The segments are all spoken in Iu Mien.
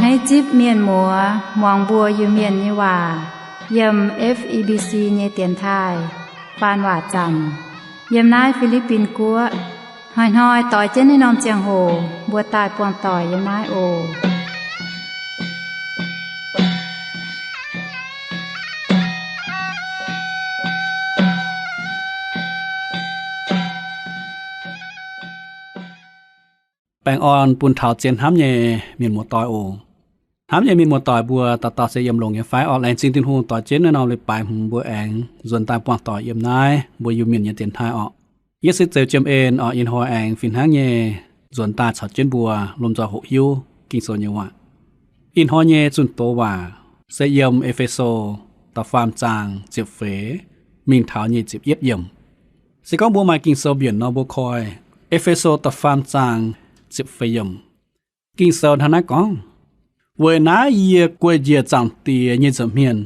Naaiv zipv mienh muoz muangx mbuo Iu-Mienh nyei waac yiem F E B C nyei dienx taaih faan waac zaamc yiem naaiv Fi^li^bin Guoqv. Hnoi-hnoi doix jienv naaiv norm ziangh hoc mbuo daaih buangh doic yiem naaiv oc. Baengh orn bun taux zien hnamv nyei mienh muoz-doic oc. Hnamv nyei mienh muoz-doic mbuo dauh dauh se yiem longx nyei fai orqc? Laengz zingh Tin-Hungh doix jienv naaiv norm leiz-baaix hmz mbuo aengx nzuonx daaih buangh doic yiem naaiv mbuo Iu-Mienh nyei dienx taaih orqc. Yie se Zeuz Jiem En orqc. Ih hnoi aengx fih hnangv nyei nzuonx daaih caux jienv mbuo lomh nzoih hoqc hiuv Ging-Sou nyei waac. Ih hnoi nyei zunh doz waac se yiem E^fe^so da'faam zaang ziepc feix mingh taux nyic ziepc yietv yiemc. Se gorngv mbuo maaih Ging-Sou mbienc nor, mbuo koi E^fe^so da'faam zaang ziepc feix yiemc. Ging-Sou hnangv naaiv gorngv, Weic naaiv yie guei njiec Zaangc Diex nyei nza'hmien,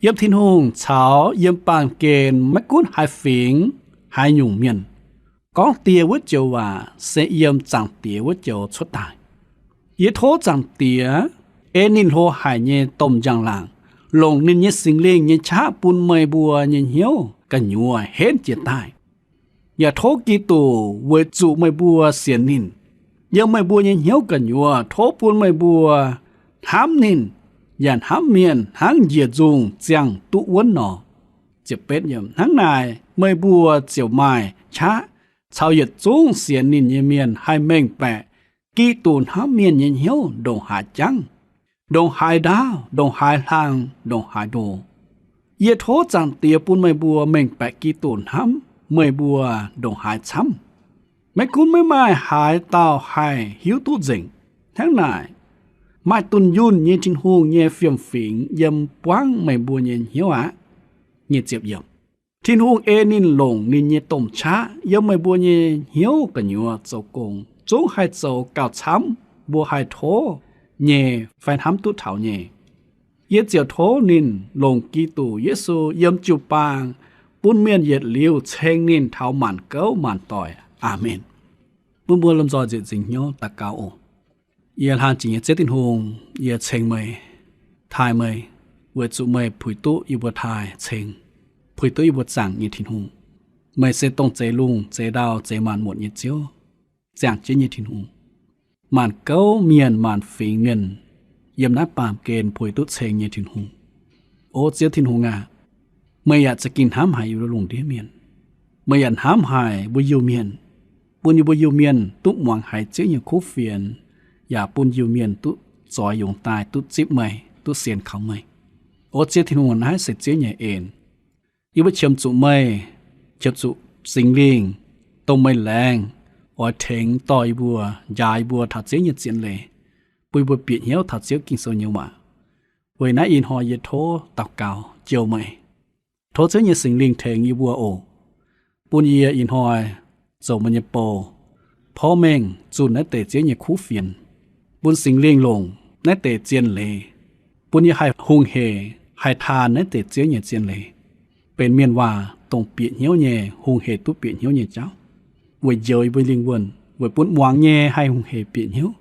yiem Tin-Hungh caux yiem baamh gen maiv gunv haaix fingx haaix nyungc mienh, gorngv Die wuov joux waac se yiem Zaangc Diex wuov joux cuotv daaih. Yie tov Zaangc Diex ei ninh hlo haic nyei domh njang-laangc longc ninh nyei Singx Lingh nyei qaqv bun meih mbuo nyei hnyouv gu'nyuoz henv jiez daaih. Yaac tov Giduc weic zuqc meih mbuo sienx ninh, yiem meih mbuo nyei hnyouv gu'nyuoz tov bun meih mbuo hnamv ninh, yaac hnamv mienh hnangv njiec nzungh ziangh duqv wuonv nor. Hnangv naaic, meih mbuo ziouc maaih qaqv caux yietc zungv sienx ninh nyei mienh haih mengh baeqc Giduc hnamv mienh nyei hnyouv ndongc haaix jangv, ndongc haaix ndaauv, ndongc haaix hlang, ndongc haaix ndo. Yie tov Zaangc Diex bun meih mbuo mengh baeqc Giduc hnamv meih mbuo ndongc haaix camv. Maiv gunv maiv maaih haaix dauh haih hiuv duqv nzengc. Hnangv naaic, maaih dunh yunh nyei Tin-Hungh nyei fiem-fingx yiem buangv meih mbuo nyei hnyouv aqv. Tin-Hungh ei ninh longc ninh nyei domh qaqv yiem meih mbuo nyei hnyouv gu'nyuoz zoux gong, zungv haih zoux gauh camv mbuo haih tov nyei fai hnamv duqv taux nyei. Yie ziouc tov ninh longc Giduc Yesu yiem jiu-baang bun mienh yietc liuz ceng ninh taux maanc gouv maanc doic. Aamen. Bun mbuo lomh nzoih nzieqc nzingc hnyouv daux gaux oc. Yie hlang jiex nyei Ziouv Tin-Hungh, yie ceng meih, taaih meih, weic zuqc meih puix duqv yie mbuo taaih ceng, puix duqv yie mbuo zaangc nyei Tin-Hungh. Meih se dongh zeix lungh, zeix ndau, zeix maanc muotc nyei Ziouv, ziangh jienv nyei Tin-Hungh, maanc gouv mienh maanc fingx mienh yiem naaiv baamh gen puix duqv ceng nyei Tin-Hungh. O Ziouv Tin-Hungh aac, meih yaac za'gengh hnamv haic yie mbuo lungh ndiev mienh. Meih yaac hnamv haic mbuo Iu-Mienh, bun yie mbuo Iu-Mienh duqv muangx haiz Ziouv nyei kuv fienx, yaac bun Iu-Mienh duqv zoix yungz daaih duqv zipv meih, duqv sienx kaux meih. O Ziouv Tin-Hungh, naaiv se Ziouv nyei en. Yie mbuo qiemx zuqc meih, qiemx zuqc Singx Lingh, dongh meih laengz, oix tengx dorh yie mbuo, njaaux yie mbuo taux Ziouv nyei zien leiz, bun yie mbuo bieqc hnyouv taux Ziouv Ging-Sou nyei waac. Weic naaiv ih hnoi yie tov daux gaux jouh meih, tov Ziouv nyei Singx Lingh tengx yie mbuo oc. Bun yie ih hnoi zoux meih nyei bou, porv mengh zunh naaiv deix Ziouv nyei kuv fienx, bun Singx Lingh longc naaiv deix zien leiz, bun yie haih hungh hec haih taan naaiv deix Ziouv nyei zien leiz, benx mienh waac dongh bieqc hnyouv nyei, hungh hec duqv bieqc hnyouv nyei jauv, weic njoux yie mbuo lingh wuonh, weic bun muangx nyei haih hungh hec bieqc hnyouv.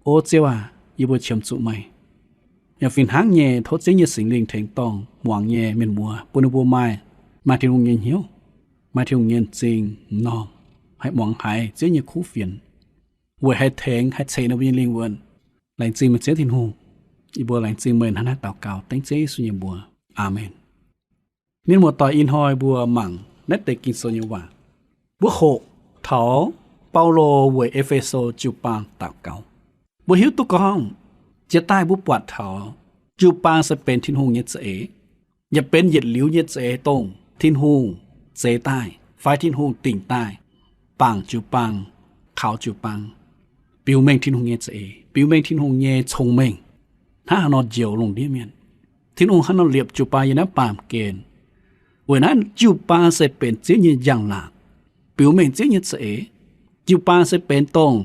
O Ziouv aac, yie mbuo qiemx zuqc meih. Yaac fih hnangv nyei, tov Ziouv nyei Singx Lingh tengx dorh muangx nyei mienh muoz, bun ninh mbuo maaih, maaih Tin-Hungh nyei hnyouv, maaih Tin-Hungh nyei m'zing m'normh, haih muangx haiz Ziouv nyei kuv fienx, weic haih tengx haih ceix ninh mbuo nyei lingh wuonh. Laengz zingh meih Ziouv Tin-Hungh. Yie mbuo laengz zingh meih hnangv naaiv daux gaux dengv Ziouv Yesu nyei mbuox. Aamen. Mienh muoz-doic, ih hnoi mbuo mangc naaiv deix Ging-Sou nyei waac, mbuo hoqc taux Baulo weic E^fe^so jiu-baang daux gaux. Mbuo hiuv duqv gorngv, jiex daaih mbuo buatc taux jiu-baang se benx Tin-Hungh nyei za'eix, yaac benx yietc liuz nyei za'eix, dongh Tin-Hungh zeix daaih fai Tin-Hungh dingc daaih bangc jiu-baang, kaux jiu-baang, biux mengh Tin-Hungh nyei za'eix, biux mengh Tin-Hungh nyei cong-mengh. Hnangv haaix nor njoux lungh ndiev mienh, Tin-Hungh hnangv haaix nor liepc jiu-baang yiem naaiv baamh gen. Weic naaiv jiu-baang se benx Ziouv nyei njang-laangc, biux mengh Ziouv nyei za'eix. Jiu-baang se benx dongh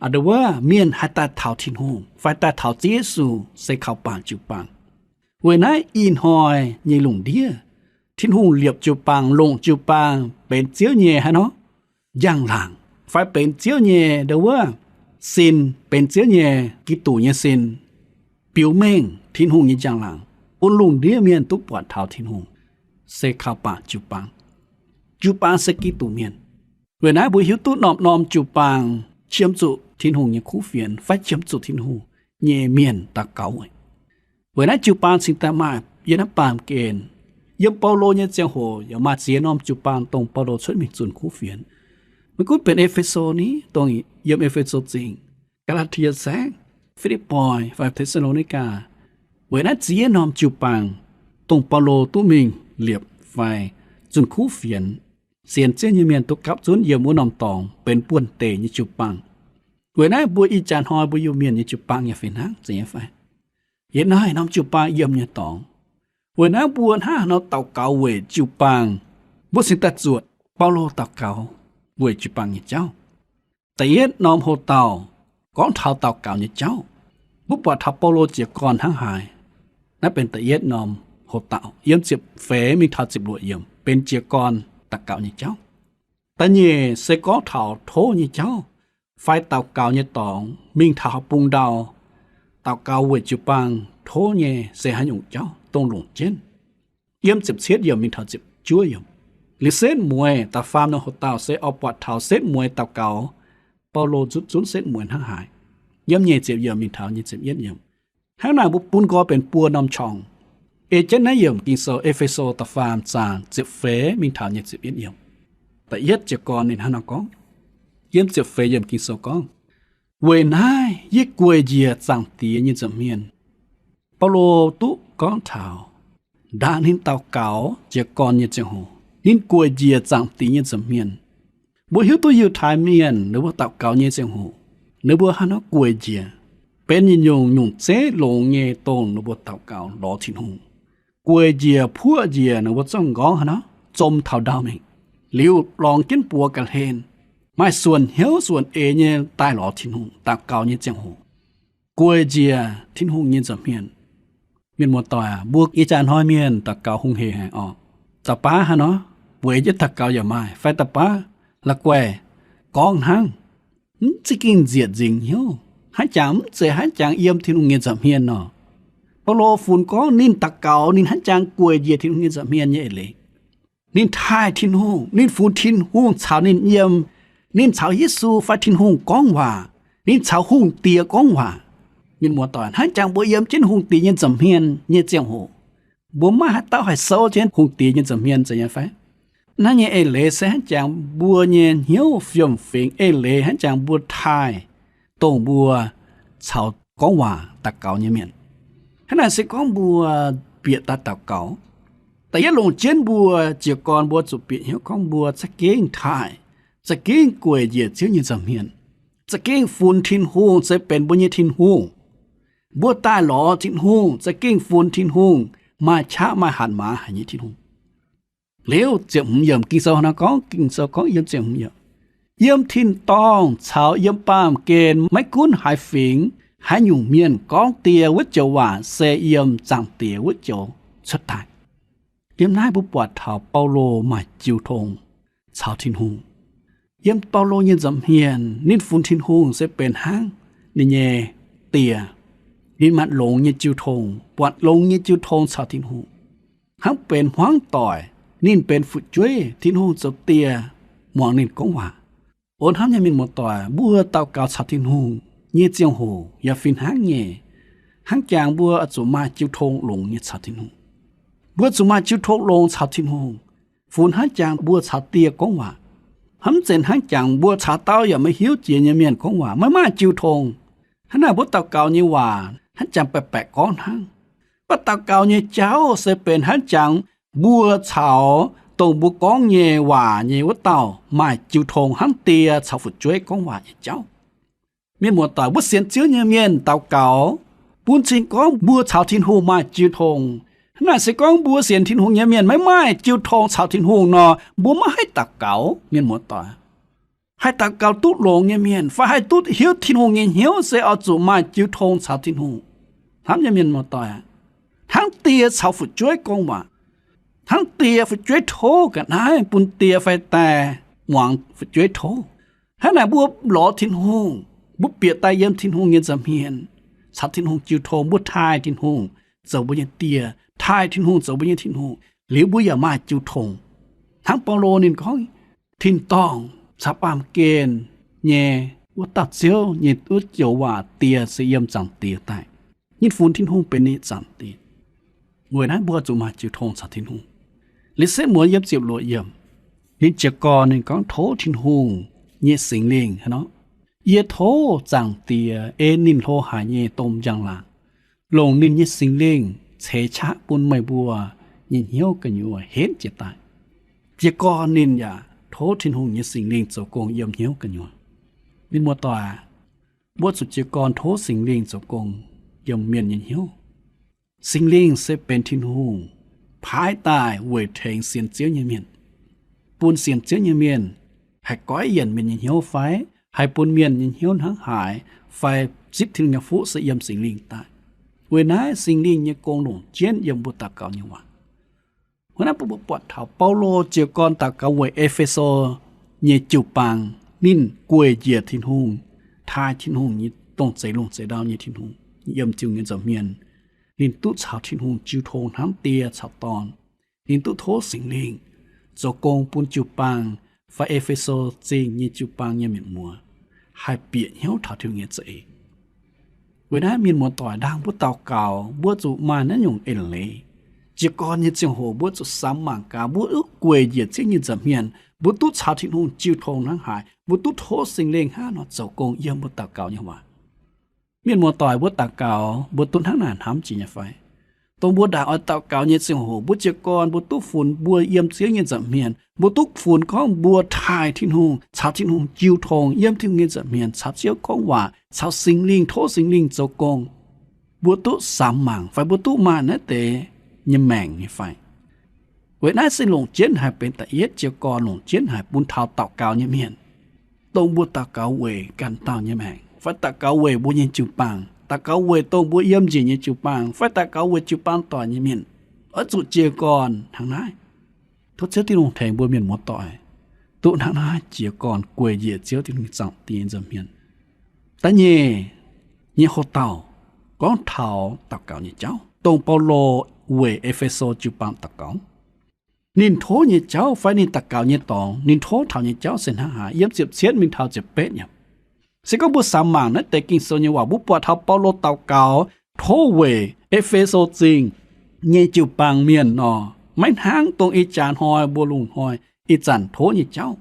a'ndau wuov mienh haih daaih taux Tin-Hungh fai daaih taux Ziouv Yesu se kaux bangc jiu-baang. Weic naaiv ih hnoi nyei lungh ndiev, Tin-Hungh liepc jiu-baang, longc jiu-baang benx Ziouv nyei haaix nor, njang-laangc, fai benx Ziouv nyei a'ndau wuov sin, benx Ziouv nyei Giduc nyei sin, biux mengh Tin-Hungh nyei njang-laangc, bun lungh ndiev mienh duqv buatc taux Tin-Hungh se kaux bangc jiu-baang. Jiu-baang se Giduc mienh. Weic naaiv mbuo hiuv duqv norm-norm jiu-baang qiemx zuqc Tin-Hungh nyei kuv fienx fai qiemx zuqc Tin-Hungh nyei mienh daux gaux weic. Weic naaiv jiu-baang cingx daaih maaih yiem naaiv baamh gen, yiem Baulo nyei ziangh hoc yaac maaih ziex norm jiu-baang dongh Baulo cuotv mingh zunh kuv fienx. Maiv gunv benx E^fe^so ni, dongh yiem E^fe^so Zingh, Gaa^laa^tie Saengv, Fi^lipv^poi fai Te^saa^lo^ni^gaa. Weic naaiv ziex norm jiu-baang dongh Baulo duqv mingh liepc fai zunh kuv fienx, sienx Ziouv nyei mienh duqv gapv zunv yiem wuov norm dorngx benx buonv-deic nyei jiu-baang. Weic naaiv mbuo ih jaax hnoi mbuo Iu-Mienh nyei jiu-baang yaac fih hnangv zeiz nyei fai? Yietc norm norm jiu-baang yiem nyei dorngx. Weic naaiv mbuo hnangv haaix nor daux gaux weic jiu-baang? Mbuo cingx daaih zuotc Baulo daux gaux weic jiu-baang nyei jauv. Da'yietv norm hoc-dauh gorngv taux daux gaux nyei jauv. Mbuo buatc taux Baulo jiez gorn hnangv haaix. Naaiv benx da'yietv norm hoc-dauh, yiem ziepc feix mingh taux ziepc luoqc yiemc benx jiez gorn daux gaux nyei jauv. Da'nyeic se gorngv taux tov nyei jauv, fai daux gaux nyei dorngx mingh taux bung ndau, daux gaux weic jiu-baang tov nyei se haaix nyungc jauv dongh longc jienv. Yiem ziepc cietv yiemc mingh taux ziepc juov yiemc. Liuz setv mueiz da'faam norm hoc-dauh se oix buatc taux setv mueiz daux gaux, Baulo zutv zunv setv mueiz hnangv haaix. Yiem nyeic ziepc yiemc mingh taux nyeic ziepc yietv yiemc. Hnangv naaic mbuo bun nqoi benx buo norm qorngx. Ei jienv naaiv yiemc Ging-Sou, E^fe^so da'faam zaang ziepc feix mingh taux nyeic ziepc yietv yiemc. Da'yietv jiez gorn ninh hnangv nor gorngv, yiem ziepc feix yiemc Ging-Sou gorngv, weic naaiv yie gueic njiec Zaangc Diex nyei nza'hmien. Baulo duqv gorngv taux ndaangc ninh daux gaux jiez gorn nyei ziangh hoc, ninh gueic njiec Zaangc Diex nyei nza'hmien. Mbuo hiuv duqv Yiutai Mienh ninh mbuo daux gaux nyei ziangh hoc, ninh mbuo haaix nor gueic njiec, benx nyungc-nyungc zeiv longx nyei dongh ninh mbuo daux gaux lorz Tin-Hungh. Gueic njiec puoqv njiec ninh mbuo zorqv m'nqorngv haaix nor zom taux ndau mingh, liuz lorngx jienv buoz ga'hlen, maaih suonc hnyouv suonc eix nyei daaih lorz Tin-Hungh daux gaux nyei ziangh hoc, gueic njiec Tin-Hungh nyei nza'hmien. Mienh muoz-doic aac, mbuo ih jaax hnoi mienh daux gaux hungh heic haic orqc. Da'baav haaix nor, bueix jienv daux gaux yaac maaih, fai da'baav la'guaih gorngv hnangv, mv za'gengh nziec nzingx hnyouv, hnangv jangx mv zeiz hnangv jangx yiem Tin-Hungh nyei nza'hmien nor. Baulo funx gorngv ninh daux gaux ninh hnangv jangx gueic njiec Tin-Hungh nyei nza'hmien nyei eix leiz. Ninh taaih Tin-Hungh, ninh funx Tin-Hungh caux ninh yiem, ninh caux Yesu fai Tin-Hungh gorngv waac, ninh caux hungh diex gorngv waac. Mienh muoz-doic, hnangv jangx mbuo yiem jienv hungh diex nyei nza'hmien nyei ziangh hoc, mbuo maiv maaih haaix dauh haih souv jienv hungh diex nyei nza'hmien, zeiz nyei fai? Naaiv nyei eix leiz se hnangv jangx mbuo nyei hnyouv fiem-fingx, eix leiz hnangv jangx mbuo taaih dongh mbuo caux gorngv waac daux gaux nyei mienh. Hnangv naaic se gorngv mbuo bieqc daaih daux gaux, da'yietv longc jienv mbuo jiez gorn mbuo zuqc bieqc hnyouv gorngv mbuo za'gengh taaih, za'gengh gueic njiec Ziouv nyei nza'hmien, za'gengh funx Tin-Hungh se benx mbuo nyei Tin-Hungh. Mbuo daaih lorz Tin-Hungh za'gengh funx Tin-Hungh, maaih qaqv maaih hatc maaz haic nyei Tin-Hungh. Liuz ziepc hmz yiemc Ging-Sou nor gorngv, Ging-Sou gorngv yiem ziepc hmz yiemc, yiem tin-dorngh caux yiem baamh gen maiv gunv haaix fingx haaix nyungc mienh gorngv die wuov joux waac se yiem Zaangc Diex wuov joux cuotv daaih. Yiem naaiv mbuo buatc taux Baulo maaih jiu tong caux Tin-Hungh. Yiem Baulo nyei nza'hmien ninh funx Tin-Hungh se benx hnangv ninh nyei die. Ninh maanc longx nyei jiu tong, buatc longx nyei jiu tong caux Tin-Hungh, hnangv benx hmuangv doic, ninh benx fu'jueiv, Tin-Hungh zoux die muangx ninh gorngv waac. O hnamv nyei mienh muoz-doic, mbuo daux gaux caux Tin-Hungh nyei ziangh hoc yaac fih hnangv nyei. Hnangv jangx mbuo oix zuqc maaih jiu tong longx nyei caux Tin-Hungh. Mbuo zuqc maaih jiu tong longx caux Tin-Hungh, funx hnangv jangx mbuo caux die gorngv waac. Hnamv zenc hnangv jangx mbuo caux dauh yaac maiv hiuv jiex nyei mienh gorngv waac, maiv maaih jiu tong. Hnangv naaic mbuo daux gaux nyei waac hnangv jangx baeqc baeqc gorngv hnangv. Mbuo daux gaux nyei jauv se benx hnangv jangx mbuo caux dongh mbuo gorngv nyei waac nyei wuov dauh maaih jiu tong hnangv die caux fu'jueiv gorngv waac nyei jauv. Mienh muoz-doic, mbuo sienx Ziouv nyei mienh daux gaux bun cing gorngv mbuo caux Tin-Hungh maaih jiu tong. Hnangv naaic se gorngv mbuo sienx Tin-Hungh nyei mienh maiv maaih jiu tong caux Tin-Hungh nor, mbuo maiv haih daux gaux, mienh muoz-doic. Haih daux gaux duqv longx nyei mienh fai haih duqv hiuv Tin-Hungh nyei hnyouv se oix zuqc maaih jiu tong caux Tin-Hungh. Hnamv nyei mienh muoz-doic, hnangv die caux fu'jueiv gorngv waac, hnangv die fu'jueiv tov ga'naaiv bun die fai die muangx fu'jueiv tov, hnangv naaic mbuo lorz Tin-Hungh, mbuo bieqc daaih yiem Tin-Hungh nyei nza'hmien, caux Tin-Hungh jiu tong, mbuo taaih Tin-Hungh zoux mbuo nyei Die, taaih Tin-Hungh zoux mbuo nyei Tin-Hungh, liuz mbuo yaac maaih jiu tong. Hnangv Baulo ninh gorngv, tin-dorngh caux baamh gen nyei wuov dauh Ziouv nyei wuov joux waac Die se yiem Zaangc Diex daaih. Ninh funx Tin-Hungh benx ninh nyei Zaangc Diex. Weic naaiv mbuo zuqc maaih jiu tong caux Tin-Hungh. Liuz setv muonz yiem ziepc luoqc yiemc, ninh jiez gorn ninh gorngv tov Tin-Hungh nyei Singx Lingh hnangv nor, yie tov Zaangc Diex ei ninh hlo haic nyei domh njang-laangc, longc ninh nyei Singx Lingh ceix qaqv bun meih mbuo nyei hnyouv gu'nyuoz henv jiez daaih. Jiez gorn ninh yaac tov Tin-Hungh nyei Singx Lingh zoux gong yiem hnyouv gu'nyuoz. Mienh muoz-doic, mbuo zuqc jiez gorn tov Singx Lingh zoux gong yiem mienh nyei hnyouv. Singx Lingh se benx Tin-Hungh paaiv daaih weic tengx sienx Ziouv nyei mienh, bun sienx Ziouv nyei mienh haih goiv yienc mienh nyei hnyouv fai haih bun mienh nyei hnyouv hnangv haaix, fai zipv Tin-Hungh nyei fuqv se yiem Singx Lingh daaih. Weic naaiv Singx Lingh nyei gong longc jienv yiem mbuo daux gaux nyei waac. Weic naaiv mbuo buatc taux Baulo jiez gorn daux gaux weic E^fe^so nyei jiu-baang, ninh gueic njiec Tin-Hungh, taaih Tin-Hungh nyei dongh zeix lungh zeix ndau nyei Tin-Hungh, yiem Tin-Hungh nyei nza'hmien. Ninh duqv caux Tin-Hungh jiu tong hnamv Die caux Dorn. Ninh duqv tov Singx Lingh zoux gong bun jiu-baang fai E^fe^so Zingh nyei jiu-baang nyei mienh muoz haih bieqc hnyouv taux Tin-Hungh nyei za'eix. Weic naaiv mienh muoz-doic, ndaangc mbuo daux gaux mbuo zuqc maaih naaiv nyungc eix leiz. Jiez gorn nyei ziangh hoc mbuo zuqc samx mangc gaax, mbuo duqv gueic njiec Ziouv nyei nza'hmien, mbuo duqv caux Tin-Hungh jiu tong hnangv haaix, mbuo duqv tov Singx Lingh hnangv haaix nor zoux gong yiem mbuo daux gaux nyei waac. Mienh muoz-doic, mbuo daux gaux mbuo duqv hnangv naaic hnamv jiex nyei fai? Dongh mbuo ndaangc oix daux gaux nyei ziangh hoc, mbuo jiez gorn mbuo duqv funx mbuo yiem Ziouv nyei nza'hmien, mbuo duqv funx gorngv mbuo taaih Tin-Hungh, caux Tin-Hungh jiu tong yiem Tin-Hungh nyei nza'hmien, caux Ziouv gorngv waac, caux Singx Lingh, tov Singx Lingh zoux gong, mbuo duqv samx mangc fai mbuo duqv maaih naaiv deix nyei maengc nyei fai? Weic naaiv se longc jienv haic benx da'yietv jiez gorn, longc jienv haic bun taux daux gaux nyei mienh. Dongh mbuo daux gaux weic ganh dauh nyei maengc, fai daux gaux weic mbuo nyei jiu-baang, daux gaux weic dongh mbuo yiem njiec nyei jiu-baang, fai daux gaux weic jiu-baang doic nyei mienh, oix zuqc jiez gorn hnangv naaiv. Tov Ziouv Tin-Hungh tengx mbuo mienh muoz-doic duqv hnangv naaiv jiez gorn gueic njiec Ziouv Tin-Hungh nyei Zaangc Diex nza'hmien. Da'nyeic nyei houv dauh gorngv taux daux gaux nyei jauv, dongh Baulo weic E^fe^so jiu-baang daux gaux. Ninh tov nyei jauv fai ninh daux gaux nyei dorngx, ninh tov taux nyei jauv se hnangv haaix? Yiem ziepc cietv mingh taux ziepc betv yaac se gorngv mbuo samx mangc naaiv deix Ging-Sou nyei waac, mbuo buatc taux Baulo daux gaux tov weic E^fe^so Zingh nyei jiu-baang mienh nor, maiv hnangv dongh ih jaax hnoi mbuo lungh hnoi ih zanc tov nyei jauv.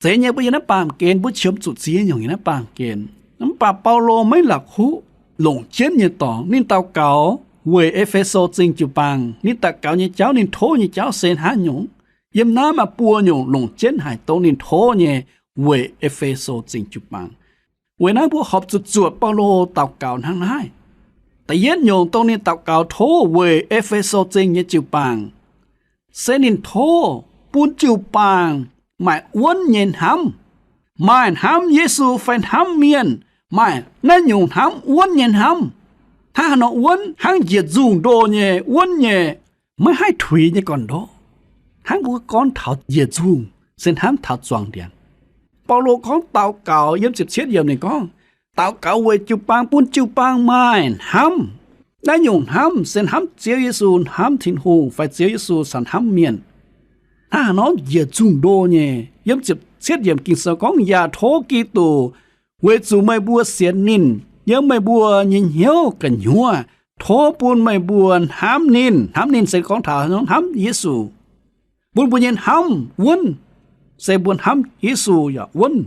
Zeiz nyei, mbuo yiem naaiv baamh gen mbuo qiemx zuqc ziex nyungc yiem naaiv baamh gen. Mv baac Baulo maiv la'kuqv longc jienv nyei dorngx. Ninh daux gaux weic E^fe^so Zingh jiu-baang, ninh daux gaux nyei jauv, ninh tov nyei jauv se hnangv nyungc. Yiem naaiv maaih buo nyungc longc jienv haic dongh ninh tov nyei weic E^fe^so Zingh jiu-baang. Weic naaiv mbuo horpc zuqc zuotc Baulo daux gaux hnangv naaiv. Da'yietv nyungc dongh ninh daux gaux tov weic E^fe^so Zingh nyei jiu-baang se ninh tov bun jiu-baang maaih wuonv nyei hnamv, maaih hnamv Yesu fai hnamv mienh, maaih naaiv nyungc hnamv wuonv nyei hnamv. Hnangv haaix nor wuonv? Hnangv njiec nzungh ndo nyei wuonv nyei, maiv haih tuix nyei gorn-ndoqv. Hnangv mbuo gorngv taux njiec nzungh se hnamv taux zuangx ndiangx. Baulo gorngv daux gaux yiem ziepc cietv yiemc ninh gorngv, daux gaux weic jiu-baang bun jiu-baang maaih hnamv. Naaiv nyungc hnamv se hnamv Ziouv Yesu, hnamv Tin-Hungh fai Ziouv Yesu caux hnamv mienh. Hnangv haaix nor njiec nzungh ndo nyei? Yiem ziepc cietv yiemc Ging-Sou gorngv, yaac tov Giduc weic zuqc meih mbuo sienx ninh, yiem meih mbuo nyei hnyouv gu'nyuoz tov bun meih mbuo hnamv ninh. Hnamv ninh se gorngv taux hnamv Yesu. Bun mbuo nyei hnamv wuonv, se mbuo hnamv Yesu yaac wuonv,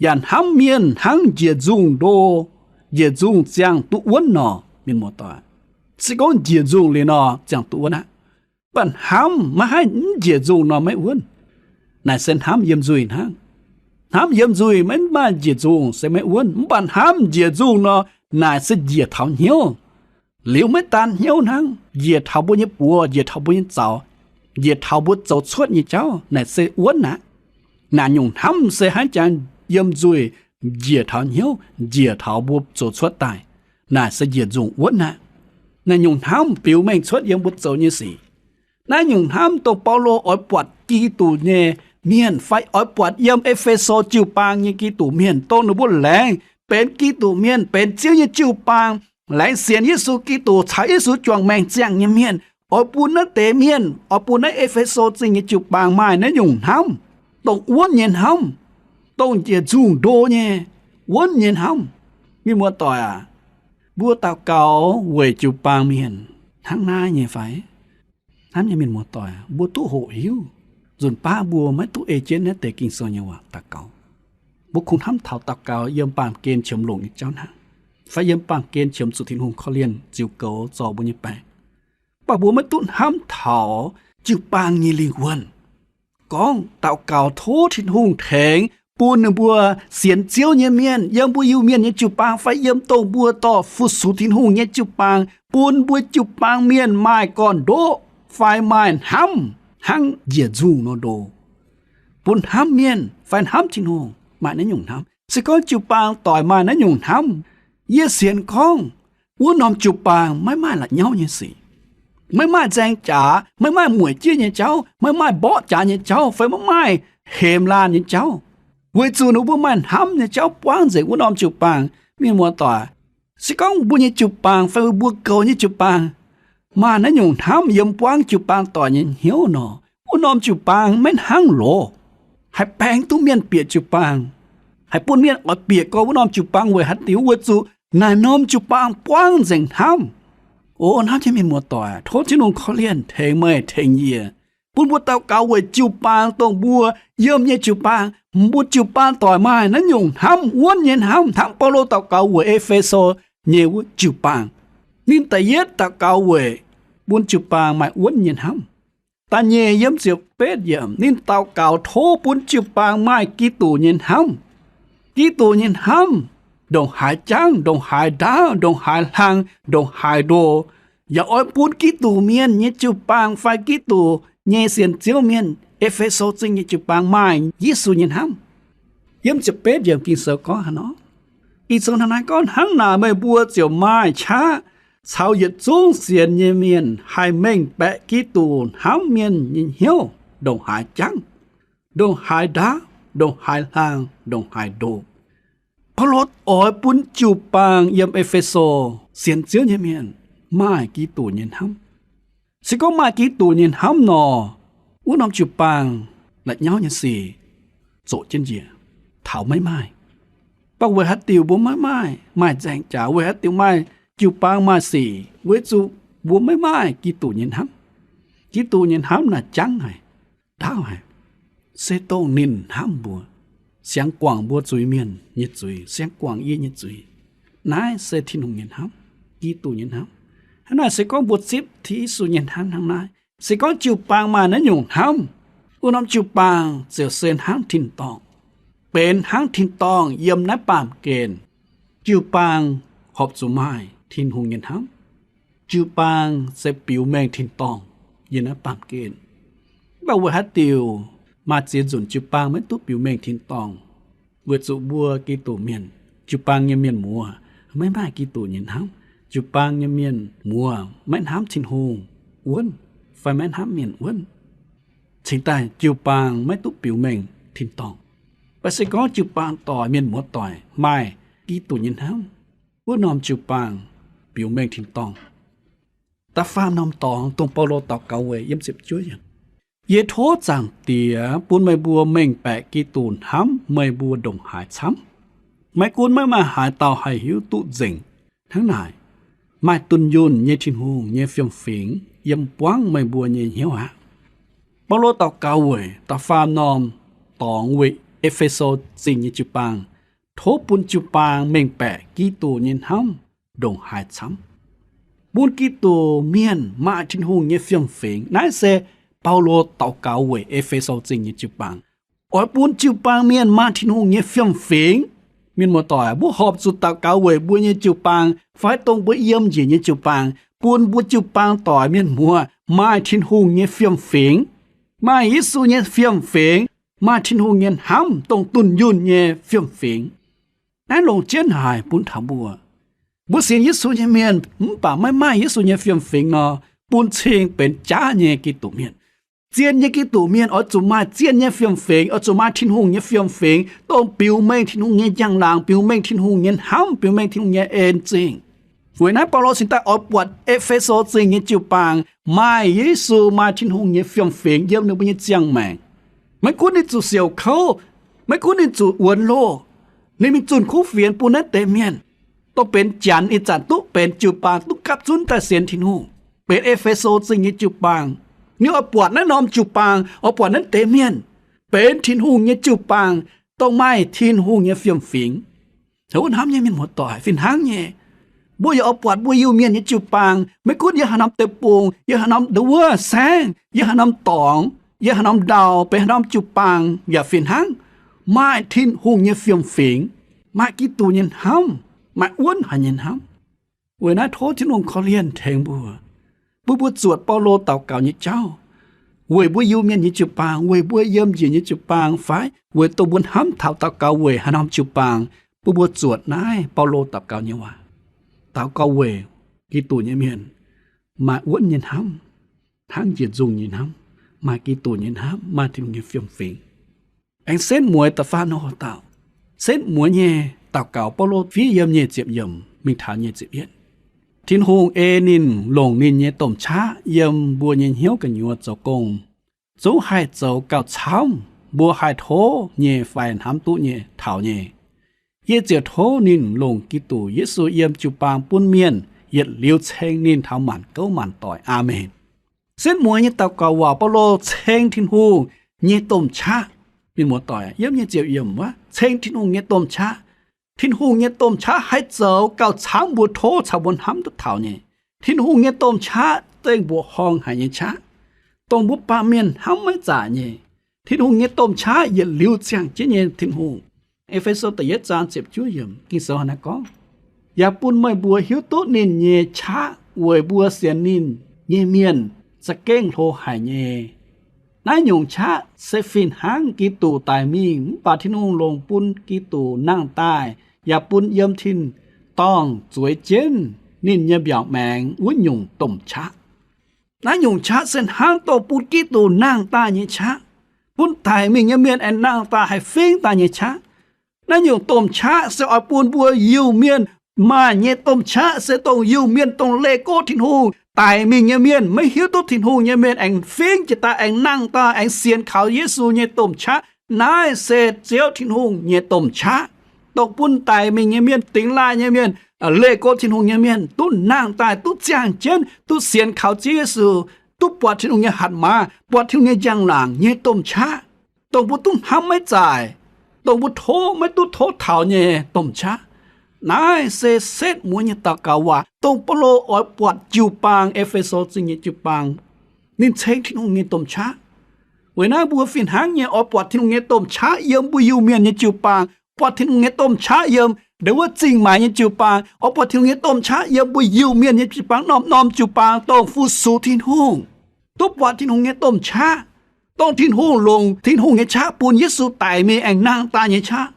yaac hnamv mienh hnangv njiec nzungh ndo, njiec nzungh ziangh duqv wuonv nor. Mienh muoz-doic, se gorngv njiec nzungh liuz nor ziangh duqv wuonv aqv. Mv baac hnamv maiv haih mv njiec nzungh nor maiv wuonv. Naaic se hnamv yiem nzuih hnangv. Hnamv yiem nzuih maiv maaih njiec nzungh se maiv wuonv. Mv baac hnamv njiec nzungh nor, naaic se njiec taux hnyouv. Liuz maiv daan hnyouv hnangv, njiec taux mbuo nyei buoz, njiec taux mbuo nyei zaux, njiec taux mbuo zoux cuotv nyei jauv, naaic se wuonv aqv. Naaic nyungc hnamv se hnangv jangx yiem nzuih njiec taux hnyouv, njiec taux mbuo zoux cuotv daaih, naaic se njiec nzungh wuonv aqv. Naaiv nyungc hnamv biux mengh cuotv yiem mbuo zoux nyei sic. Naaiv nyungc hnamv dongh Baulo oix buatc Giduc nyei mienh fai oix buatc yiem E^fe^so jiu-baang nyei Giduc mienh, dongh ninh mbuo laengz benx Giduc mienh, benx Ziouv nyei jiu-baang, Laengz sienx Yesu Giduc caux Yesu juangc maengc ziangh nyei mienh oix bun naaiv deix mienh, oix bun naaiv E^fe^so Zingh nyei jiu-baang maaih naaiv nyungc hnamv, dongh wuonv nyei hnamv, dongh njiec nzungh ndo nyei, wuonv nyei hnamv. Mienh muoz-doic aac, mbuo daux gaux weic jiu-baang mienh hnangv naaiv nyei fai? Hnamv nyei mienh muoz-doic, mbuo duqv hoqc hiuv nzunc baav mbuo maiv duqv ei jienv naaiv deix Ging-Sou nyei waac daux gaux. Mbuo kungx hnamv taux daux gaux yiem baamh gen qiemx longc nyei jauv hnangv, fai yiem baamh gen qiemx zuqc Tin-Hungh korv-lienh ziux goux zorc mbuo nyei baengc. Mv baac mbuo maiv duqv hnamv taux jiu-baang nyei lingh wuonh. Gorngv daux gaux tov Tin-Hungh tengx bun ninh mbuo sienx Ziouv nyei mienh yiem mbuo Iu-Mienh nyei jiu-baang fai yiem dongh mbuo dorh fu-sux Tin-Hungh nyei jiu-baang, bun mbuo jiu-baang mienh maaih gorn-ndoqv fai maaih hnamv hnangv njiec nzungh nor ndo. Bun hnamv mienh fai hnamv Tin-Hungh maaih naaiv nyungc hnamv. Se gorngv jiu-baang doic maaih naaiv nyungc hnamv, yie sienx gorngv wuov norm jiu-baang maiv maaih la'nyauv nyei sic, maiv maaih nzaeng jaax, maiv maaih mueic jieqv nyei jauv, maiv maaih mborqv jaax nyei jauv, fai maiv maaih hemx laanh nyei jauv, weic zuqc ninh mbuo maaih hnamv nyei jauv buangv nzengc wuov norm jiu-baang. Mienh muoz-doic, se gorngv mbuo nyei jiu-baang fai mbuo goux nyei jiu-baang maaih naaiv nyungc hnamv yiem buangv jiu-baang doic nyei hnyouv nor, wuov norm jiu-baang maiv hnangv loz haih baeng duqv mienh bieqc jiu-baang, haih bun mienh oix bieqc gorngv wuov norm jiu-baang weic haaix diuc, weic zuqc naaiv norm jiu-baang buangv nzengc hnamv. O hnamv nyei mienh muoz-doic, tov Tin-Hungh korv-lienh tengx meih tengx yie, bun mbuo daux gaux weic jiu-baang dongh mbuo yiem nyei jiu-baang, mbuo jiu-baang doic maaih naaiv nyungc hnamv, wuonv nyei hnamv, hnangv Baulo daux gaux weic E^fe^so nyei wuov jiu-baang. Ninh da'yietv daux gaux weic bun jiu-baang maaih wuonv nyei hnamv. Da'nyeic yiem ziepc betv yiemc, ninh daux gaux tov bun jiu-baang maaih Giduc nyei hnamv. Giduc nyei hnamv ndongc haaix jangv, ndongc haaix ndaauv, ndongc haaix hlang, ndongc haaix ndo, yaac oix bun Giduc mienh nyei jiu-baang fai Giduc nyei sienx Ziouv mienh, E^fe^so Zingh nyei jiu-baang maaih Yesu nyei hnamv. Yiem ziepc betv yiemc Ging-Sou gorngv haaix nor? Ging-Sou hnangv naaiv gorngv, hnangv naaic meih mbuo ziouc maaih qaqv caux yietc zungv sienx nyei mienh haih mengh baeqc Giduc hnamv mienh nyei hnyouv ndongc haaix jangv, ndongc haaix ndaauv, ndongc haaix hlang, ndongc haaix ndo. Baulo oix bun jiu-baang yiem E^fe^so sienx Ziouv nyei mienh maaih Giduc nyei hnamv. Se gorngv maaih Giduc nyei hnamv nor, wuov norm jiu-baang la'nyauv nyei sic zoqc jienv njiec, taux maiv maaih. Mv baac weic haaix diuc mbuo maiv maaih, maaih nzaeng jaax, weic haaix diuc maaih jiu-baang maaih sic? Weic zuqc mbuo maiv maaih Giduc nyei hnamv. Giduc nyei hnamv naaic jangv haic, ndaauv haic, se dongh ninh hnamv mbuo, siang guangc mbuo zuiz-mienh nyei zuiz, siang guangc yie nyei zuiz. Naaiv se Tin-Hungh nyei hnamv, Giduc nyei hnamv. Hnangv naaic se gorngv mbuo zipv Yesu nyei hnamv hnangv naaiv, se gorngv jiu-baang maaih naaiv nyungc hnamv, wuov norm jiu-baang ziouc se hnangv tin-dorngh, benx hnangv tin-dorngh yiem naaiv baamh gen. Jiu-baang horpc zuqc maaih Tin-Hungh nyei hnamv. Jiu-baang se biux mengh tin-dorngh yiem naaiv baamh gen. Mv baac weic haaix diuc maaih ziex nzunc jiu-baang maiv duqv biux mengh tin-dorngh? Weic zuqc mbuo Giduc mienh, jiu-baang nyei mienh muoz, maiv maaih Giduc nyei hnamv. Jiu-baang nyei mienh muoz maiv hnamv Tin-Hungh wuonv fai maiv hnamv mienh wuonv, cingx daaih jiu-baang maiv duqv biux mengh tin-dorngh. Mv baac se gorngv jiu-baang doic, mienh muoz doic maaih Giduc nyei hnamv, wuov norm jiu-baang biux mengh tin-dorngh. Da'faam norm dorngx dongh Baulo daux gaux weic yiem ziepc juov yiemc, yie tov Zaangc Diex bun meih mbuo mengh baeqc Giduc hnamv meih mbuo ndongc haaix camv. Maiv gunv maiv maaih haaix dauh haih hiuv duqv nzengc. Hnangv naaic, maaih dunh yunh nyei Tin-Hungh nyei fiem-fingx yiem buangv meih mbuo nyei hnyouv aqv. Baulo daux gaux weic da'faam norm dorngx weic E^fe^so Zingh nyei jiu-baang, tov bun jiu-baang mengh baeqc Giduc nyei hnamv ndongc haaix camv, bun Giduc mienh maaih Tin-Hungh nyei fiem-fingx. Naaiv se Baulo daux gaux weic E^fe^so Zingh nyei jiu-baang, oix bun jiu-baang mienh maaih Tin-Hungh nyei fiem-fingx. Mienh muoz-doic, mbuo horpc zuqc daux gaux weic mbuo nyei jiu-baang fai dongh mbuo yiem njiec nyei jiu-baang, bun mbuo jiu-baang doic, mienh muoz, maaih Tin-Hungh nyei fiem-fingx, maaih Yesu nyei fiem-fingx, maaih Tin-Hungh nyei hnamv dongh dunh yunh nyei fiem-fingx. Naaiv longc jienv haic bun taux mbuo. Mbuo sienx Yesu nyei mienh mv baac maiv maaih Yesu nyei fiem-fingx nor, bun cing benx jaav nyei Giduc mienh. Zien nyei Giduc mienh oix zuqc maaih zien nyei fiem-fingx, oix zuqc maaih Tin-Hungh nyei fiem-fingx, dongh biux mengh Tin-Hungh nyei njang-laangc, biux mengh Tin-Hungh nyei hnamv, biux mengh Tin-Hungh nyei en zingh. Weic naaiv Baulo cingx daaih oix buatc E^fe^so Zingh nyei jiu-baang maaih Yesu, maaih Tin-Hungh nyei fiem-fingx yiem ninh mbuo nyei ziangh maengc. Maiv gunv ninh zuqc siouc kouv, maiv gunv ninh zuqc wuonx loh, ninh mingh zunh kuv fienx bun naaiv deix mienh, dongh benx janx ih zanc duqv benx jiu-baang, duqv gapv zunv daaih sienx Tin-Hungh, benx E^fe^so Zingh nyei jiu-baang. Ninh oix buatc naaiv norm jiu-baang, oix buatc naaiv deix mienh benx Tin-Hungh nyei jiu-baang, dongh maaih Tin-Hungh nyei fiem-fingx. Wuov hnamv nyei mienh muoz-doic, fih hnangv nyei, mbuo yaac oix buatc mbuo Iu-Mienh nyei jiu-baang, maiv gunv yiem haaix norm deic-bung, yiem haaix norm ndau wuov saengv, yiem haaix norm dorngx, yiem haaix norm ndau, benx haaix norm jiu-baang yaac fih hnangv, maaih Tin-Hungh nyei fiem-fingx, maaih Giduc nyei hnamv, maaih wuonv haic nyei hnamv. Weic naaiv tov Tin-Hungh korv-lienh tengx mbuo, bun mbuo zuotc Baulo daux gaux nyei jauv, weic mbuo Iu-Mienh nyei jiu-baang, weic mbuo yiem njiec nyei jiu-baang fai weic dongh mbuo hnamv taux daux gaux weic haaix norm jiu-baang, bun mbuo zuotc naaiv Baulo daux gaux nyei waac. Daux gaux weic Giduc nyei mienh maaih wuonv nyei hnamv, hnangv njiec nzungh nyei hnamv, maaih Giduc nyei hnamv, maaih Tin-Hungh nyei fiem-fingx. Aengx setv mueiz da'faam nor dauh, setv mueiz nyei daux gaux Baulo fiev yiem nyic ziepc yiemc mingh taux nyic ziepc yietv. Tin-Hungh ei ninh longc ninh nyei domh qaqv yiem mbuo nyei hnyouv gu'nyuoz zoux gong, zungv haih zoux gauh camv mbuo haih tov nyei fai hnamv duqv nyei taux nyei. Yie ziouc tov ninh longc Giduc Yesu yiem jiu-baang bun mienh yietc liuz ceng ninh taux maanc gouv maanc doic. Aamen. Setv mueiz nyei daux gaux waac, Baulo ceng Tin-Hungh nyei domh qaqv. Mienh muoz-doic, yiem nyic ziepc yiemc wuov, ceng Tin-Hungh nyei domh qaqv. Tin-Hungh nyei domh qaqv haih zoux gauh camv mbuo tov caux mbuo hnamv duqv taux nyei. Tin-Hungh nyei domh qaqv zengc mbuoqc horngh haic nyei qaqv, dongh mbuo baamh mienh hnamv maiv zaaic nyei. Tin-Hungh nyei domh qaqv yietc liuz ziangh jienv nyei Tin-Hungh. E^fe^so da'yietv zaang ziepc juov yiemc Ging-Sou hnangv naaiv gorngv, yaac bun meih mbuo hiuv duqv ninh nyei qaqv weic mbuo sienx ninh nyei mienh za'gengh hlo haic nyei. Naaiv nyungc qaqv se fih hnangv Giduc daic mingh mv baac Tin-Hungh longc bun Giduc nangh daaih, yaac bun yiem tin-dorngh zueiz jienv ninh nyei mbiaauc maengx wuov nyungc domh qaqv. Naaiv nyungc qaqv se hnangv dongh bun Giduc nangh daaih nyei qaqv, bun daic mingh nyei mienh aengx nangh daaih haih fingv daaih nyei qaqv. Naaiv nyungc domh qaqv se oix bun mbuo Iu-Mienh maaih nyei domh qaqv se dongh Iu-Mienh, dongh leih go Tin-Hungh, daic mingh nyei mienh, maiv hiuv duqv Tin-Hungh nyei mienh aengx fingv jiex daaih, aengx nangh daaih, aengx sienx kaux Yesu nyei domh qaqv. Naaiv se Ziouv Tin-Hungh nyei domh qaqv, dongh bun daic mingh nyei mienh, dingx laaih nyei mienh, leih go Tin-Hungh nyei mienh duqv nangh daaih, duqv ziangh jienv, duqv sienx kaux Ziouv Yesu, duqv buatc Tin-Hungh nyei hatc maaz, buatc Tin-Hungh nyei njang-laangc nyei domh qaqv, dongh mbuo duqv hnamv maiv zaaic, dongh mbuo tov maiv duqv tov taux nyei domh qaqv. Naaiv se setv mueiz nyei daux gaux waac, dongh Baulo oix buatc jiu-baang, E^fe^so Zingh nyei jiu-baang, ninh ceng Tin-Hungh nyei domh qaqv. Weic naaiv mbuo fih hnangv nyei oix buatc Tin-Hungh nyei domh qaqv yiem mbuo Iu-Mienh nyei jiu-baang, buatc Tin-Hungh nyei domh qaqv yiem ndau wuov zingh maaiz nyei jiu-baang, oix buatc Tin-Hungh nyei domh qaqv yiem mbuo Iu-Mienh nyei jiu-baang, norm-norm jiu-baang dongh fu-sux Tin-Hungh, duqv buatc Tin-Hungh nyei domh qaqv, dongh Tin-Hungh longc Tin-Hungh nyei qaqv bun Yesu daic mingh aengx nangh daaih nyei qaqv.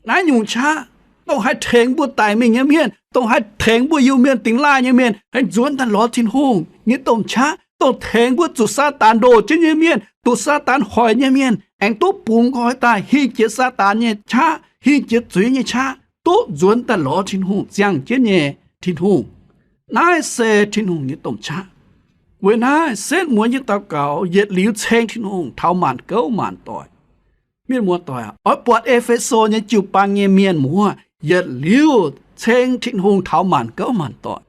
Naaiv nyungc qaqv dongh haih tengx mbuo daic mingh nyei mienh, dongh haih tengx mbuo Iu-Mienh, dingx laaih nyei mienh aengx nzuonx daaih lorz Tin-Hungh nyei domh qaqv, dongh tengx mbuo zuqc Saadaan ndoh jienv nyei mienh, zuqc Saadaan hoic nyei mienh aengx duqv bungx nqoi daaih hingh jiex Saadaan nyei qaqv, hingh jiex zuiz nyei qaqv, duqv nzuonx daaih lorz Tin-Hungh, ziangh jienv nyei Tin-Hungh. Naaiv se Tin-Hungh nyei domh qaqv. Weic naaiv setv mueiz nyei daux gaux yietc liuz ceng Tin-Hungh taux maanc gouv maanc doic. Mienh muoz-doic aac, oix buatc E^fe^so nyei jiu-baang nyei mienh muoz yietc liuz ceng Tin-Hungh taux maanc gouv maanc doic.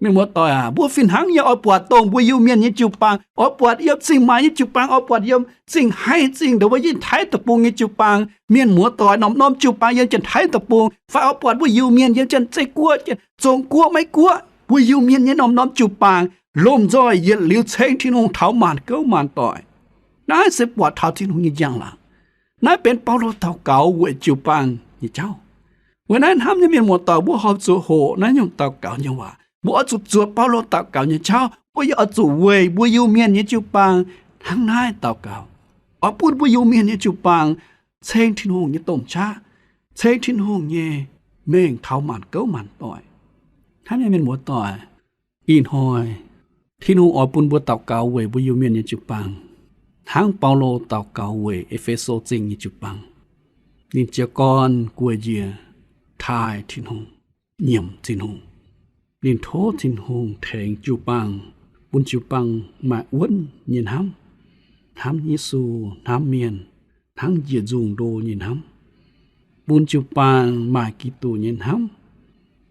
Mienh muoz-doic aac, mbuo fih hnangv nyei oix buatc dongh mbuo Iu-Mienh nyei jiu-baang, oix buatc yiem zingh maaiz nyei jiu-baang, oix buatc yiem zingh haiv zingh ndau wuov yinh taiv deic-bung nyei jiu-baang. Mienh muoz-doic, norm-norm jiu-baang yiem Janx-Taiv deic-bung, fai oix buatc mbuo Iu-Mienh yiem Janx-Zeiv Guoqv, Zong-Guoqv, Meiv-Guoqv, mbuo Iu-Mienh nyei norm-norm jiu-baang, lomh nzoih yietc liuz ceng Tin-Hungh taux maanc gouv maanc doic. Naaiv se buatc taux Tin-Hungh nyei njang-laangc. Naaiv benx Baulo daux gaux weic jiu-baang nyei jauv. Weic naaiv hnamv nyei mienh muoz-doic, mbuo horpc zuqc hoqc naaiv nyungc daux gaux nyei waac. Mbuo oix zuqc zuotc Baulo daux gaux nyei jauv. Mbuo yaac oix zuqc weic mbuo Iu-Mienh nyei jiu-baang hnangv naaiv daux gaux, oix bun mbuo Iu-Mienh nyei jiu-baang ceng Tin-Hungh nyei domh qaqv, ceng Tin-Hungh nyei mengh taux maanc gouv maanc doic. Hnamv nyei mienh muoz-doic, ih hnoi Tin-Hungh oix bun mbuo daux gaux weic mbuo Iu-Mienh nyei jiu-baang, hnangv Baulo daux gaux weic E^fe^so Zingh nyei jiu-baang. Ninh jiez gorn gueic njiec taaih Tin-Hungh, nyiemc Tin-Hungh. Ninh tov Tin-Hungh tengx jiu-baang, bun jiu-baang maaih wuonv nyei hnamv, hnamv Yesu, hnamv mienh, hnangv njiec nzungh ndo nyei hnamv, bun jiu-baang maaih Giduc nyei hnamv,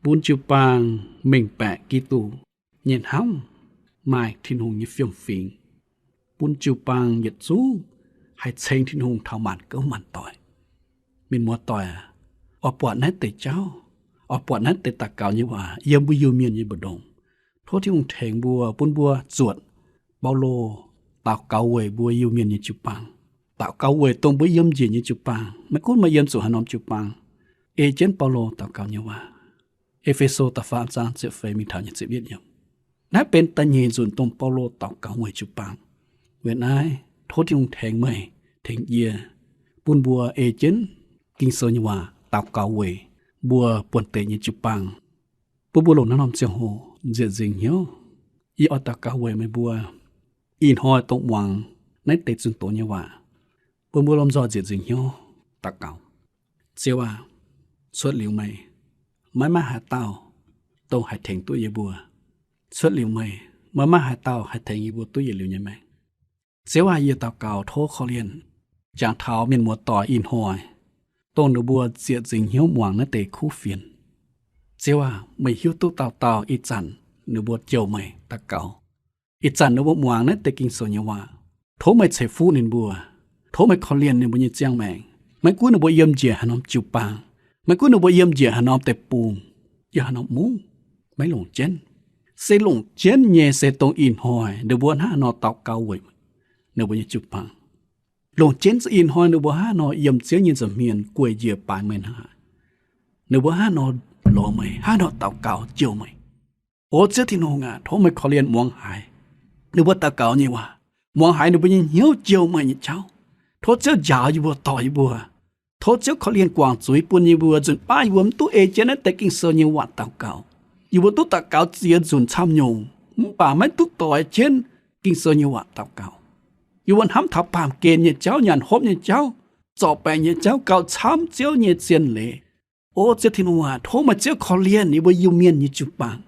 bun jiu-baang mengh baeqc Giduc nyei hnamv, maaih Tin-Hungh nyei fiem-fingx, bun jiu-baang yietc zungv haih ceng Tin-Hungh taux maanc gouv maanc doic. Mienh muoz-doic aac, oix buatc naaiv deix jauv, oix buatc naaiv deix daux gaux nyei waac yiem mbuo Iu-Mienh nyei mbu'ndongx. Tov Tin-Hungh tengx mbuo, bun mbuo zuotc Baulo daux gaux weic mbuo Iu-Mienh nyei jiu-baang, daux gaux weic dongh mbuo yiem njiec nyei jiu-baang, maiv gunv maaih yiem zuqc haaix norm jiu-baang, ei jienv Baulo daux gaux nyei waac. E^fe^so da'faam zaang ziepc feix mingh taux nyic ziepc yietv yiemc. Naaiv benx da'nyeic nzunc dongh Baulo daux gaux weic jiu-baang. Weic naaiv tov Tin-Hungh tengx meih, tengx yie, bun mbuo ei jienv Ging-Sou nyei waac daux gaux weic mbuo buonv deix nyei jiu-baang, bun mbuo longc naaiv norm ziangh hoc nzieqc nzingc hnyouv. Yie oix daux gaux weic meih mbuo ih hnoi dongh muangx naaiv deix zunh doz nyei waac, bun mbuo lomh nzoih nzieqc nzingc hnyouv daux gaux. Ziouv aac, cuotv liuz meih, maiv maaih haaix dauh dongh haih tengx duqv yie mbuo. Cuotv liuz meih, maiv maaih haaix dauh haih tengx yie mbuo duqv yietc liuz nyei maengc. Ziouv aac, yie daux gaux tov korv-lienh jangx taux mienh muoz-doic ih hnoi, dongh ninh mbuo zieqc nzingc hnyouv muangx naaiv deix kuv fienx. Ziouv aac, meih hiuv duqv dauh dauh ih zanc ninh mbuo jouh meih daux gaux, ih zanc ninh mbuo muangx naaiv deix Ging-Sou nyei waac. Tov meih ceix fuqv ninh mbuo. Tov meih korv-lienh ninh mbuo nyei ziangh maengc. Maiv gunv ninh mbuo yiem njiec haaix norm jiu-baang, maiv gunv ninh mbuo yiem njiec haaix norm deic-bung, yiem haaix norm mungv, maiv longc jienv. Se longc jienv nyei se dongh ih hnoi ninh mbuo hnangv haaix nor daux gaux weic ninh mbuo nyei jiu-baang. Longc jienv se ih hnoi ninh mbuo hnangv haaix nor yiem Ziouv nyei nza'hmien gueic njiec baaix meih hnangv haaix. Ninh mbuo hnangv haaix nor lorz meih, hnangv haaix nor daux gaux jouh meih. O Ziouv Tin-Hungh aac, tov meih korv-lienh muangx haiz ninh mbuo daux gaux nyei waac, muangx haiz ninh mbuo nyei hnyouv jouh meih nyei jauv. Tov Ziouv njaaux yie mbuo, dorh yie mbuo. Tov Ziouv korv-lienh guangc zuiz bun yie mbuo nzunc baav yie mbuo mv duqv ei jienv naaiv deix Ging-Sou nyei waac daux gaux. Yie mbuo duqv daux gaux ziex nzunc camv nyungc mv baac maiv duqv doix jienv Ging-Sou nyei waac daux gaux. Yie mbuo hnamv taux baamh gen nyei jauv, nyanc hopv nyei jauv, zorc baengc nyei jauv, gauh camv Ziouv nyei zien leiz. O Ziouv Tin-Hungh aac, tov meih Ziouv korv-lienh yie mbuo Iu-Mienh nyei jiu-baang,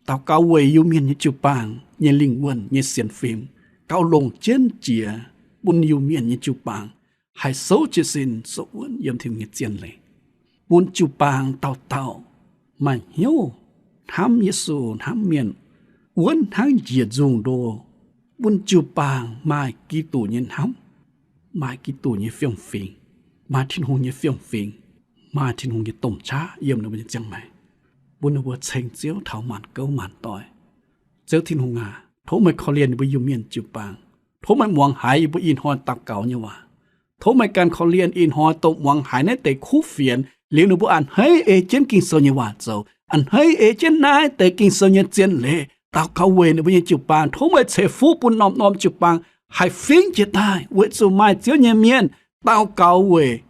daux gaux weic Iu-Mienh nyei jiu-baang nyei lingh wuonh nyei sienx fim, gauh longc jienv jiex bun Iu-Mienh nyei jiu-baang haih souv jiez sin souv wuonv yiem Tin-Hungh nyei zien leiz, bun jiu-baang dauh dauh maaih hnyouv hnamv Yesu, hnamv mienh, wuonv hnangv njiec nzungh ndo, bun jiu-baang maaih Giduc nyei hnamv, maaih Giduc nyei fiem-fingx, maaih Tin-Hungh nyei fiem-fingx, maaih Tin-Hungh nyei domh qaqv yiem ninh mbuo nyei ziangh maengc, bun ninh mbuo ceng Ziouv taux maanc gouv maanc doic. Ziouv Tin-Hungh aac, tov meih korv-lienh yie mbuo Iu-Mienh jiu-baang. Tov meih muangx haiz yie mbuo ih hnoi daux gaux nyei waac. Tov meih ganh korv-lienh ih hnoi dongh muangx haiz naaiv deix kuv fienx liuz ninh mbuo a'hneiv ei jienv Ging-Sou nyei waac zoux, a'hneiv ei jienv naaiv deix Ging-Sou nyei zien leiz, daux gaux weic ninh mbuo nyei jiu-baang. Tov meih ceix fuqv bun norm-norm jiu-baang haih fingx jiez daaih weic zuqc maaih Ziouv nyei mienh daux gaux weic,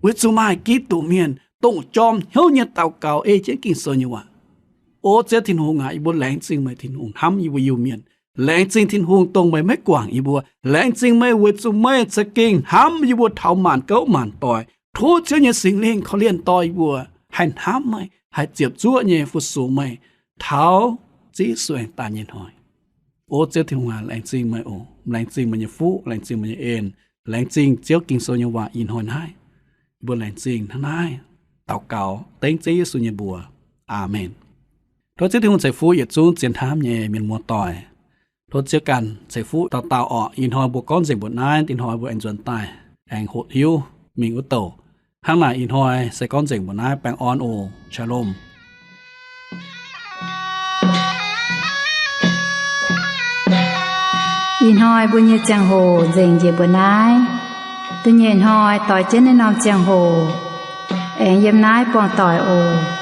weic zuqc maaih Giduc mienh dongh jorm hnyouv nyei daux gaux ei jienv Ging-Sou nyei waac. O Ziouv Tin-Hungh aac, yie mbuo laengz zingh meih Tin-Hungh hnamv yie mbuo Iu-Mienh. Laengz zingh Tin-Hungh dongh meih maiv guangc yie mbuo. Laengz zingh meih weic zuqc meih za'gengh hnamv yie mbuo taux maanc gouv maanc doic. Tov Ziouv nyei Singx Lingh korv-lienh dorh yie mbuo haih hnamv meih, haih ziepc zuoqv nyei fu-sux meih taux Ziouv Yesu aengx daaih nyei hnoi. O Ziouv Tin-Hungh aac, laengz zingh meih oc. Laengz zingh meih nyei fuqv, laengz zingh meih nyei en, laengz zingh Ziouv Ging-Sou nyei waac ih hnoi naaiv. Yie mbuo laengz zingh hnangv naaiv daux gaux dengv Ziouv Yesu nyei mbuox. Aamen. Tov Ziouv Tin-Hungh ceix fuqv yietc zungv zien hnamv nyei mienh muoz-doic. Tov Ziouv ganh ceix fuqv dauh dauh orqc. Ih hnoi mbuo gorngv nzengc mbuo naaiv, ih hnoi mbuo aengx nzuonx daaih aengx hoqc hiuv mingh wuov douh. Hnangv naaic ih hnoi se gorngv nzengc mbuo naaiv. Baengh orn oc. Shalom. Ih hnoi mbuo nyei ziangh hoc nzengc njiec mbuo naaiv. Da'nyeic hnoi doix jienv naaiv norm ziangh hoc aengx yiem naaiv buangh doic oc.